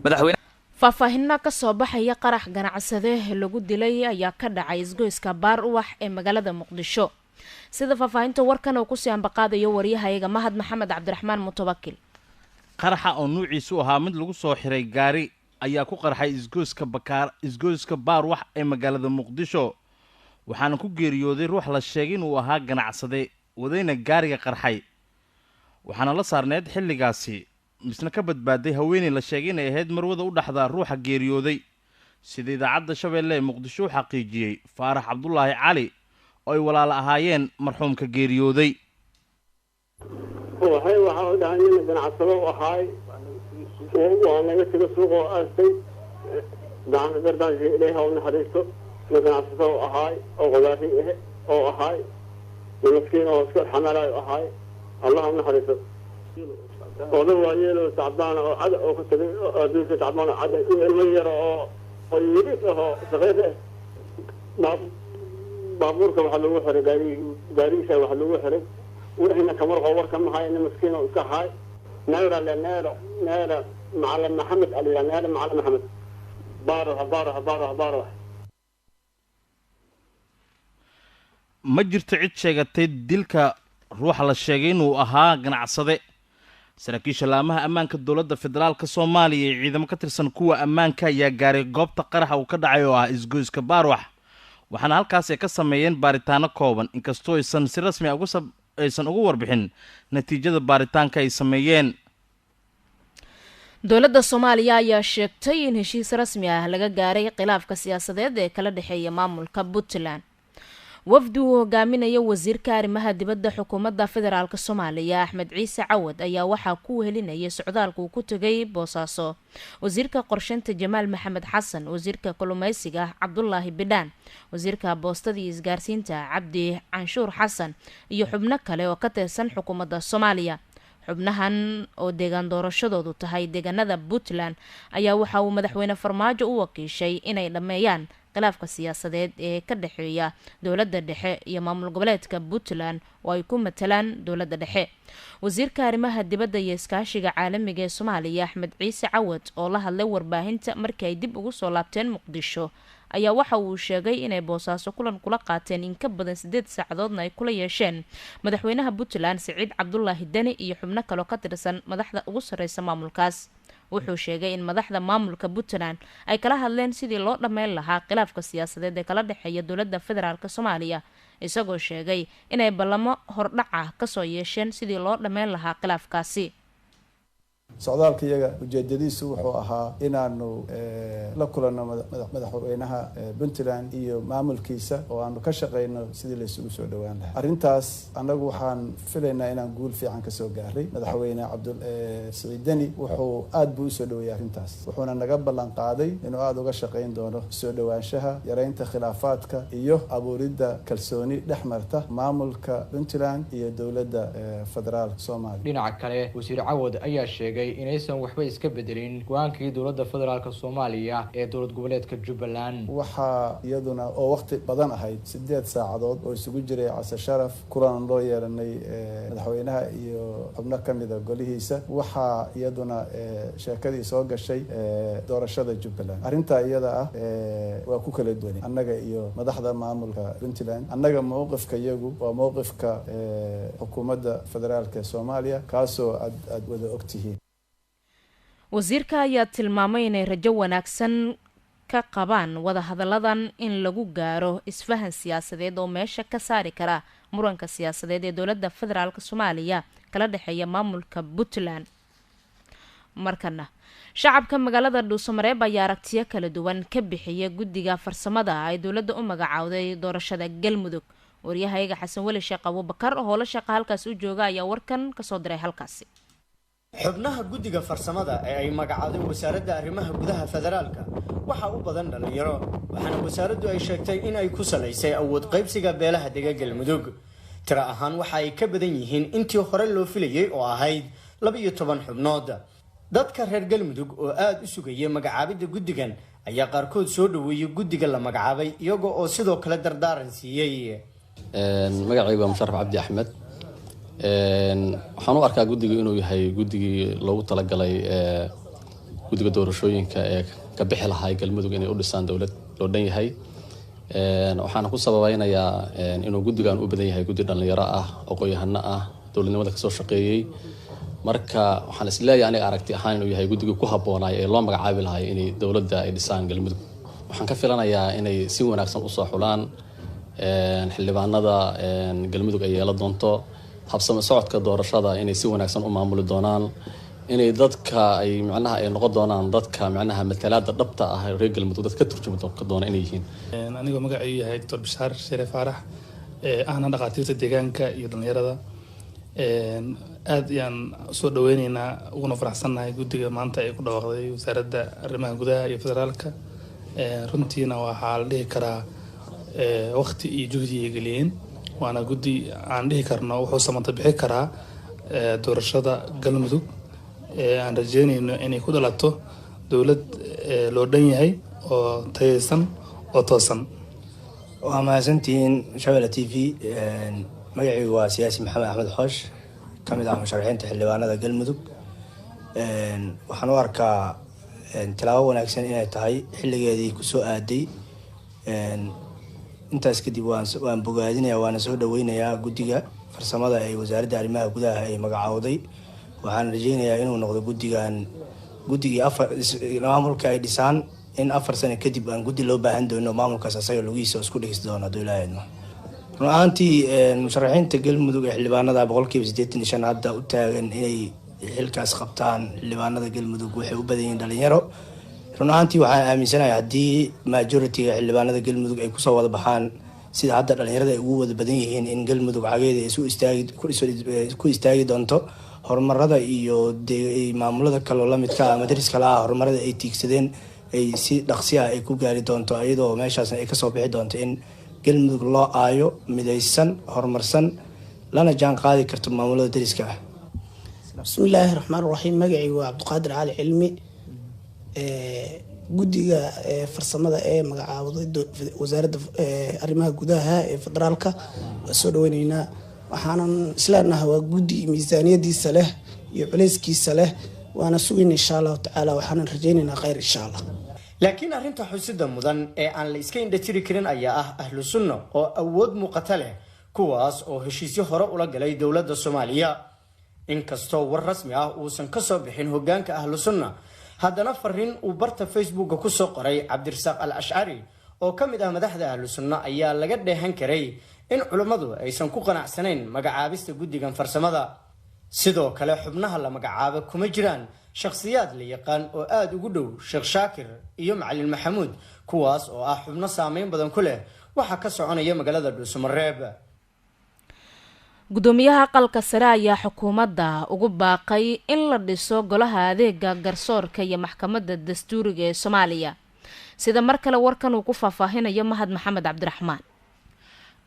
Madaxweyne Faahfaahina kasoo baxaya qarax ganacsade lagu dilay ayaa ka dhacay isgoyska Baar Uwax ee magaalada Muqdisho, sida faahfaahinta warkan uu kusii ambaqaadayo waryahayaga Mahad Maxamed Cabdiraxmaan Mutawakil. Qaraxa oo nuuciisu ahaa mid lagu soo xiray gaari ayaa ku qarxay isgoyska Bakaar, isgoyska Baarwax ee magaalada Muqdisho, waxaana ku geeriyooday ruux la sheegay inuu ahaa ganacsade wadayna gaariga qarxay, waxaana la saarneyd xilligaasi misna ka badbaaday haweeney la sheegay inay ahayd marwada u dhaxda ruuxa geeriyooday, sida Idaacadda Shabeelle ee Muqdisho u xaqiijiyey Faarax Cabdulaahi Cali oo ay walaalo ahaayeen marxuumka geeriyooday. Waxay waxaa u dhahay nin ganacsado u ahaay, waa naga taga suuqa oo aastay dardaansi. Ilaahi ha u naxariisto. Nin ganacsado u ahaay oo qudaari eh oo ahaay, nin maskiin oo iska xamalaay u ahaay. Allah ha u naxariisto. Oda waayeelo tacbaan oo cad oo ka tagay adduunka, tacbaan oo cad iyo ilmo yar oo yariis ah oo saqiir ah. Baabuurka waxaa lagu xiray gaari, gaarigiisa waxaa lagu xiray wixiina kamarqo warka mahay. Nin maskiin oo iska ahaay. Neera le Neero, Neera Macalin Maxamed aliya, Neera Macalin Maxamed, Baarax, Baarax, Baarax, Baarax. Ma jirto cid sheegatay dilka ruuxa la sheegay inuu ahaa ganacsade. Saraakiisha laamaha ammaanka dowladda federaalka Soomaaliya iyo ciidamo ka tirsan kuwa ammaanka ayaa gaaray goobta qaraxa uu ka dhacay oo ah isgoyska Baarwax, waxaana halkaas ay ka sameeyeen baaritaano kooban, inkastoo aysan si rasmi a aysan ugu warbixin natiijada baaritaanka ay sameeyeen. Dowladda Soomaaliya ayaa sheegtay in heshiis rasmi ah laga gaaray khilaafka siyaasadeed ee kala dhexeeya maamulka Puntland. Wafdi uu hogaaminayo wasiirka arrimaha dibadda xukuumadda federaalk Soomaaliya Axmed Ciise Cawad ayaa waxaa ku helinayay socdaalka uu ku tegay Boosaaso wasiirka qorsheynta Jamaal Maxamed Xasan, wasiirka kalluumeysiga Cabdulaahi Bidhaan, wasiirka boostada iyo isgaarsiinta Cabdi Canshuur Xasan iyo xubno kale oo ka tirsan xukuumadda Soomaaliya. Xubnahan oo deegaan doorashadoodu tahay deegaanada Puntland ayaa waxa uu madaxweyne Farmaajo u wakiishay inay dhammeeyaan khilaafka siyaasadeed ee ka dhexeeya dowladda dhexe iyo maamul goboleedka Puntland oo ay ku matalaan dowladda dhexe. Wasiirka arrimaha dibadda iyo iskaashiga caalamiga ee Soomaaliya Axmed Ciise Cawad oo la hadlay warbaahinta markii ay dib ugu soo laabteen Muqdisho ayaa waxa uu sheegay inay Boosaaso kulan kula qaateen in ka badan 8 saacadoodna ay kula yeesheen madaxweynaha Puntland Siciid Cabdulaahi Deni iyo xubno kaloo ka tirsan madaxda ugu sarreysa maamulkaas. Wuxuu sheegay in madaxda maamulka Puntland ay kala hadleen sidii loo dhammeyn lahaa khilaafka siyaasadeed ee kala dhexeeya dowladda federaalk Soomaaliya, isagoo sheegay inay ballamo hordhaca kasoo yeesheen sidii loo dhammeyn lahaa khilaafkaasi. Socdaalka iyaga ujeedadiisu wuxuu ahaa inaanu la kulanno madaxweynaha Puntland iyo maamulkiisa oo aanu ka shaqeyno sidii la isugu soo dhowaan lahaa. Arrintaas annagu waxaan filaynaa inaan guul fiican kasoo gaaray. Madaxweyne Cabdul Siciid Deni wuxuu aad buu usoo dhaweeyey arrintaas, wuxuuna naga ballan qaaday inuu aada uga shaqeyn doono soo dhowaanshaha, yareynta khilaafaadka iyo abuuridda kalsooni dhex marta maamulka Puntland iyo dowladda federaalka Soomaaliya. Dhinaca kale, wasiir Cawad ayaa sheegay inaysan waxba iska bedelin go-aankii dowladda federaalk Soomaaliya ee dowlad goboleedka Jubbaland. Waxaa iyaduna oo waqti badan ahayd 8 saacadood oo isugu jiray case sharaf kulan loo yeelanay madaxweynaha iyo xubno kamida golihiisa, waxaa iyaduna sheekadii soo gashay doorashada Jubbaland. Arrintaa iyada ah waa ku kala duwanay annaga iyo madaxda maamulka Puntland. Annaga mowqifka iyagu waa mowqifka xukuumadda federaalk ee Soomaaliya, kaasoo aad aada wada ogtihiin. Wasiirka ayaa tilmaamay inay rajo wanaagsan ka qabaan wadahadalladan in lagu gaaro isfahan siyaasadeed oo meesha ka saari kara muranka siyaasadeed ee dowladda federaalk Soomaaliya kala dhexeeya maamulka Puntland. Markana shacabka magaalada Dhuusamareeb ayaa aragtiyo kala duwan ka bixiyay guddiga farsamada ay dowladda u magacaawday doorashada Galmudug. Waryahayaga Xasan Weli Sheekh Abuubakar oo howlo shaqa halkaas u jooga ayaa warkan kasoo diray halkaasi. Xubnaha guddiga farsamada ee ay magacaaday wasaaradda arrimaha gudaha federaalka waxaa u badan dhallinyaro, waxaana wasaaraddu ay sheegtay in ay ku salaysay awood qaybsiga beelaha dega Galmudug. Tiro ahaan waxa ay ka badan yihiin intii hore loo filayey oo ahayd 12 xubnood. Dadka reer Galmudug oo aada u sugayay magacaabidda guddigan ayaa qaarkood soo dhaweeyey guddiga la magacaabay, iyaga oo sidoo kale dardaaran siiyey. Magacaygu waa Musharaf Cabdi Axmed. Waxaan u arkaa guddigu inuu yahay guddigii loogu talagalay Guddiga doorashooyinka ee ka bixi lahaa Galmudug inay u dhisaan dowlad loo dhan yahay. Waxaana ku sababeynayaa inuu guddigan u badan yahay guddi dhallinyaro ah, aqoon-yahano ah, dowladnimada kasoo shaqeeyey. Marka waxaan isleeyahay aniga aragti ahaan inuu yahay guddigii ku habboonaay ee loo magacaabi lahay inay dowladda ay dhisaan Galmudug. Waxaan ka filanayaa inay si wanaagsan usoo xulaan xildhibaanada Galmudug ay yeelan doonto, habsami socodka doorashada inay si wanaagsan u maamuli doonaan, inay dadka ay micnaha ay noqon doonaan dadka micnaha matalaada dhabta ah reer Galmudug dad ka turjumi doona inay yihiin. Anigoo magacaygu yahay Doctor Bishaar Shere Faarax, ahna dhakhaatiirta deegaanka iyo dhalinyarada, aada ayaan soo dhaweyneynaa uguna faraxsannahay guddiga maanta ay ku dhawaaqday Wasaaradda Arrimaha Gudaha iyo Federaalka. Runtiina waxaa la dhihi karaa waqti iyo juhdi ay geliyeen, waana guddi aan dhihi karno wuxuu samata bixi karaa doorashada Galmudug ee aan rajeynayno inay ku dhalato dowlad loo dhan yahay oo tayeysan oo toosan. Waa mahadsantihiin Shabelle TV. Magacaygu waa siyaasi Maxamed Axmed Xoosh, ka mid ah musharaxiinta xildhibaanada Galmudug. Waxaan u arkaa tilaabo wanaagsan inay tahay, xilligeedii kusoo aaday. Intaas kadib waan bogaadinaya waana soo dhaweynayaa guddiga farsamada ee Wasaaradda Arrimaha Gudaha ay magacaawday. Waxaan rajeynayaa inuu noqdo guddigan guddigii afar maamulka ay dhisaan, in 4 sano kadib aan guddi loo baahan doono maamulkaas asaga lugihiisa isku dhigis doono hadduu Ilaahay idmo. Run ahaantii, musharaxiinta Galmudug ee xildhibaanada 85% hadda u taagan inay xilkaas qabtaan xildhibaanada Galmudug waxay u badan yihiin dhalinyaro. Run ahaantii, waxaan aaminsanahay haddii majority-ga xildhibaanada Galmudug ay kusoo wada baxaan sida hadda dhalinyarada ay ugu wada badan yihiin, in Galmudug cageeda isu istaagi ku istaagi doonto horumarada iyo maamulada kaloo lamidka ama dariska la ah, horumarada ay tiigsadeen ay si dhaqsi ah ay ku gaari doonto, iyadoo meeshaasna ay kasoo bixi doonto in Galmudug loo aayo midaysan, horumarsan, lana jaan qaadi karto maamulada dariska ah. Bismillaahi raxmaan raxiim. Magacaygu waa Cabdiqaadir Cali Cilmi. Guddiga farsamada ee magacaawday Wasaaradda Arrimaha Gudaha ee federaalka waa soo dhaweyneynaa. Waxaanan isleenahay waa guddi miisaaniyadiisa leh iyo culeyskiisa leh, waana sugayna insha Allahu tacaala, waxaanan rajeyneynaa kheyr insha Allah. Laakiin arrinta xusida mudan ee aan la iska indhatiri karin ayaa ah Ahlu Sunna oo awood muuqata leh, kuwaas oo heshiisyo hore ula galay dowladda Soomaaliya. Inkastoo war rasmi ah uusan kasoo bixin hogaanka Ahlu Sunna, haddana fariin uu barta Facebooka kusoo qoray Cabdirasaaq Al Ashcari oo ka mid ah madaxda Ahlu Sunna ayaa laga dheehan karay in culummadu aysan ku qanacsanayn magacaabista guddigan farsamada. Sidoo kale, xubnaha la magacaabo kuma jiraan shakhsiyaad la yaqaan oo aada ugu dhow Sheekh Shaakir iyo Macalin Maxamuud, kuwaas oo ah xubno saameyn badan ku leh waxaa ka soconaya magaalada Dhuusamareeb. Gudoomiyaha aqalka sare ayaa xukuumadda ugu baaqay in la dhiso golaha adeega garsoorka iyo maxkamadda dastuuriga ee Soomaaliya, sida mar kale warkan uu ku faahfaahinayo Mahad Maxamed Cabdiraxmaan.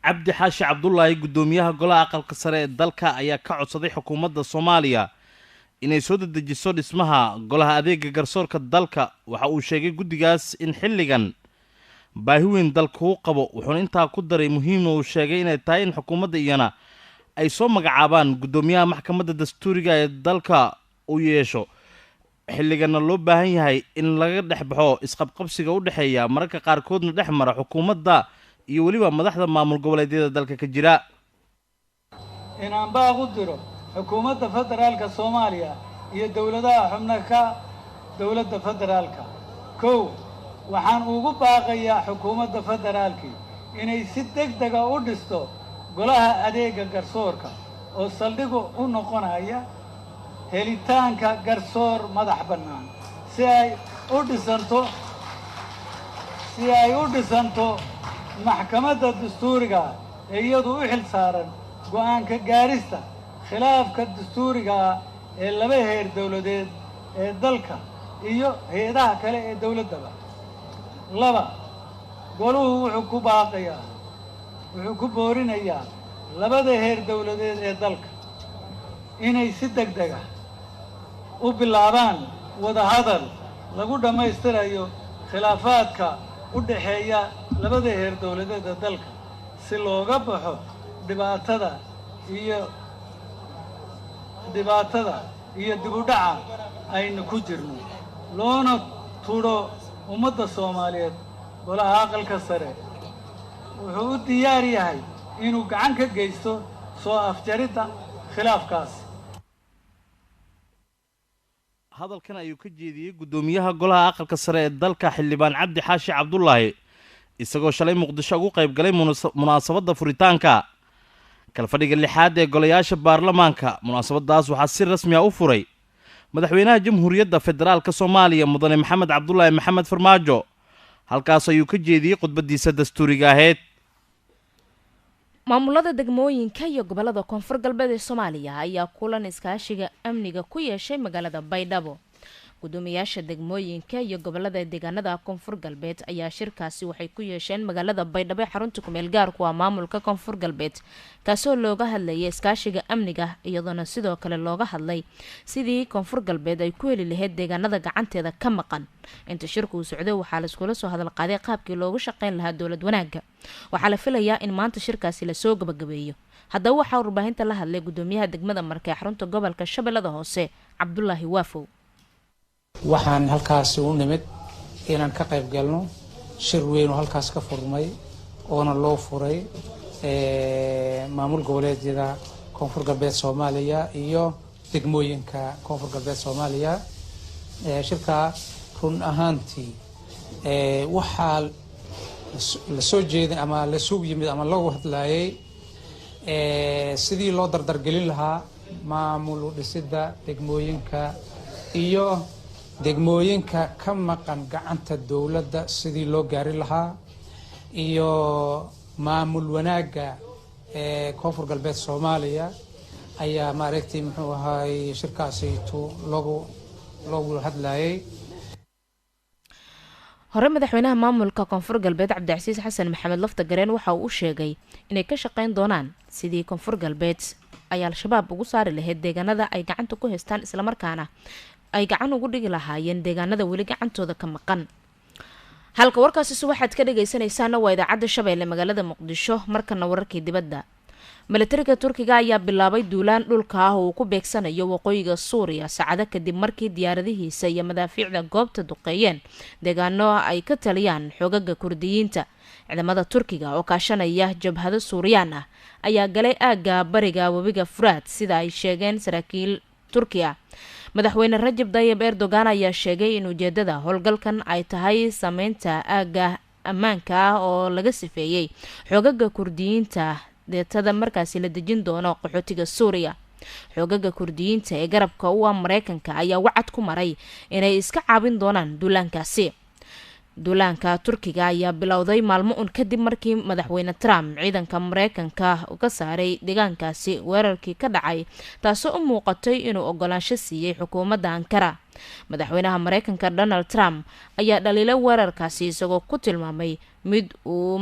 Cabdi Xaashi Cabdulaahi, guddoomiyaha golaha aqalka sare ee dalka, ayaa ka codsaday xukuumadda Soomaaliya inay soo dedejiso dhismaha golaha adeega garsoorka dalka. Waxa uu sheegay guddigaas in xilligan baahi weyn dalka uu qabo, wuxuuna intaa ku daray muhiimna uu sheegay inay tahay in xukuumadda iyana ay soo magacaabaan guddoomiyaha maxkamadda dastuuriga ee dalka uu yeesho, xilligana loo baahan yahay in laga dhex baxo isqabqabsiga u dhexeeya mararka qaarkoodna dhex mara xukuumadda iyo weliba madaxda maamul goboleedyada dalka ka jira. Inaan baaq u diro xukuumadda federaalka Soomaaliya iyo dowladaha xubno ka dowladda federaalka. Kow, waxaan ugu baaqayaa xukuumadda federaalkii inay si deg dega u dhisto golaha adeega garsoorka oo saldhigu u noqonaya helitaanka garsoor madax bannaan, si ay u dhisanto maxkamadda dastuuriga ee iyadu u xil saaran go'aanka gaarista khilaafka dastuuriga ah ee laba heer dowladeed ee dalka iyo hay-adaha kale ee dowladdaba. Laba, goluhu wuxuu ku boorinayaa labada heer dowladeed ee dalka inay si deg deg ah u bilaabaan wadahadal lagu dhammaystirayo khilaafaadka u dhexeeya labada heer dowladeed ee dalka, si looga baxo dhibaatada iyo dib u dhaca aynu ku jirno. loona tudho ummadda Soomaaliyeed. Golaha Aqalka Sare wuxuu u diyaar yahay inuu gacan ka geysto soo afjaridda khilaafkaas. Hadalkan ayuu ka jeediyey guddoomiyaha golaha aqalka sare ee dalka, Xildhibaan Cabdi Xaashi Cabdulaahi, isagoo shalay Muqdisho ugu qayb galay munaasabadda furitaanka kalfadhiga lixaad ee golayaasha baarlamaanka. Munaasabadaas waxaa si rasmi ah u furay madaxweynaha Jamhuuriyadda Federaalka Soomaaliya, Mudane Maxamed Cabdulaahi Maxamed Farmaajo. Halkaas ayuu ka jeediyey khudbadiisa dastuuriga ahayd. Maamulada degmooyinka iyo gobolada Koonfur Galbeed ee Soomaaliya ayaa kulan iskaashiga amniga ku yeeshay magaalada Baydhabo. Gudoomiyaasha degmooyinka iyo gobolada deegaanada Koonfur Galbeed ayaa shirkaasi waxay ku yeesheen magaalada Baydhabo ee xarunta kumeel gaarku ah maamulka Koonfur Galbeed, kaasoo looga hadlayay iskaashiga amniga, iyadoona sidoo kale looga hadlay sidii Koonfur Galbeed ay ku heli lahayd deegaanada gacanteeda ka maqan. Inta shirku uu socday waxaa laiskula soo hadal qaaday qaabkii loogu shaqeyn lahaa dowlad wanaagga. Waxaa la filayaa in maanta shirkaasi lasoo gabagabeeyo. Haddaba waxaa warbaahinta la hadlay gudoomiyaha degmada Marka ee xarunta gobolka Shabeellada Hoose, Cabdulaahi Waafow. Waxaan halkaasi u nimid inaan ka qayb galno shir weyn oo halkaas ka furmay, oona loo furay maamul goboleedyada Koonfur Galbeed Soomaaliya iyo degmooyinka Koonfur Galbeed Soomaaliya. Shirkaa run ahaantii waxaa lasoo jeedin ama lasugu yimid ama loogu hadlayay sidii loo dardargelin lahaa maamul u dhisidda degmooyinka iyo degmooyinka ka maqan gacanta dowladda sidii loo gaari lahaa, iyo maamul wanaagga ee Koonfur Galbeed Soomaaliya ayaa maaragtay muxuu ahaay shirkaasiitu loogu hadlayay. Hore madaxweynaha maamulka Koonfur Galbeed, Cabdicasiis Xasan Maxamed Lafta Gareen, waxa uu u sheegay inay ka shaqeyn doonaan sidii Koonfur Galbeed ay Al-Shabaab ugu saari lahayd deegaanada ay gacanta ku haystaan, islamarkaana ay gacan ugu dhigi lahaayeen deegaanada weli gacantooda ka maqan. Halka warkaasi subaxaad ka dhagaysanaysaana waa idaacadda Shabeelle magaalada Muqdisho. Markana wararkii dibadda. Milatariga Turkiga ayaa bilaabay duulaan dhulka ah oo uu ku beegsanayo waqooyiga Suuriya, saacado kadib markii diyaaradihiisa iyo madaafiicda goobta duqeeyeen deegaano ay ka taliyaan xoogaga Kurdiyiinta. Ciidamada Turkiga oo kaashanaya jabhado Suuriyaan ah ayaa galay aagga bariga webiga Furaad, sida ay sheegeen saraakiil Turkiya. Madaxweyne Rajab Dayib Erdogan ayaa sheegay in ujeedada howlgalkan ay tahay sameynta aagga ammaanka ah oo laga sifeeyey xoogaga Kurdiyiinta, deetada markaasi la dejin doono qaxootiga Suuriya. Xoogaga Kurdiyiinta ee garabka u ah Mareykanka ayaa wacad ku maray inay iska caabin doonaan duulaankaasi. Duulaanka Turkiga ayaa bilowday maalmo un kadib markii madaxweyne Trump ciidanka Mareykanka ka saaray deegaankaasi weerarkii ka dhacay, taasoo u muuqatay inuu ogolaansho siiyey xukuumadda Ankara. Madaxweynaha Mareykanka Donald Trump ayaa dhaliilay weerarkaasi, isagoo ku tilmaamay mid uu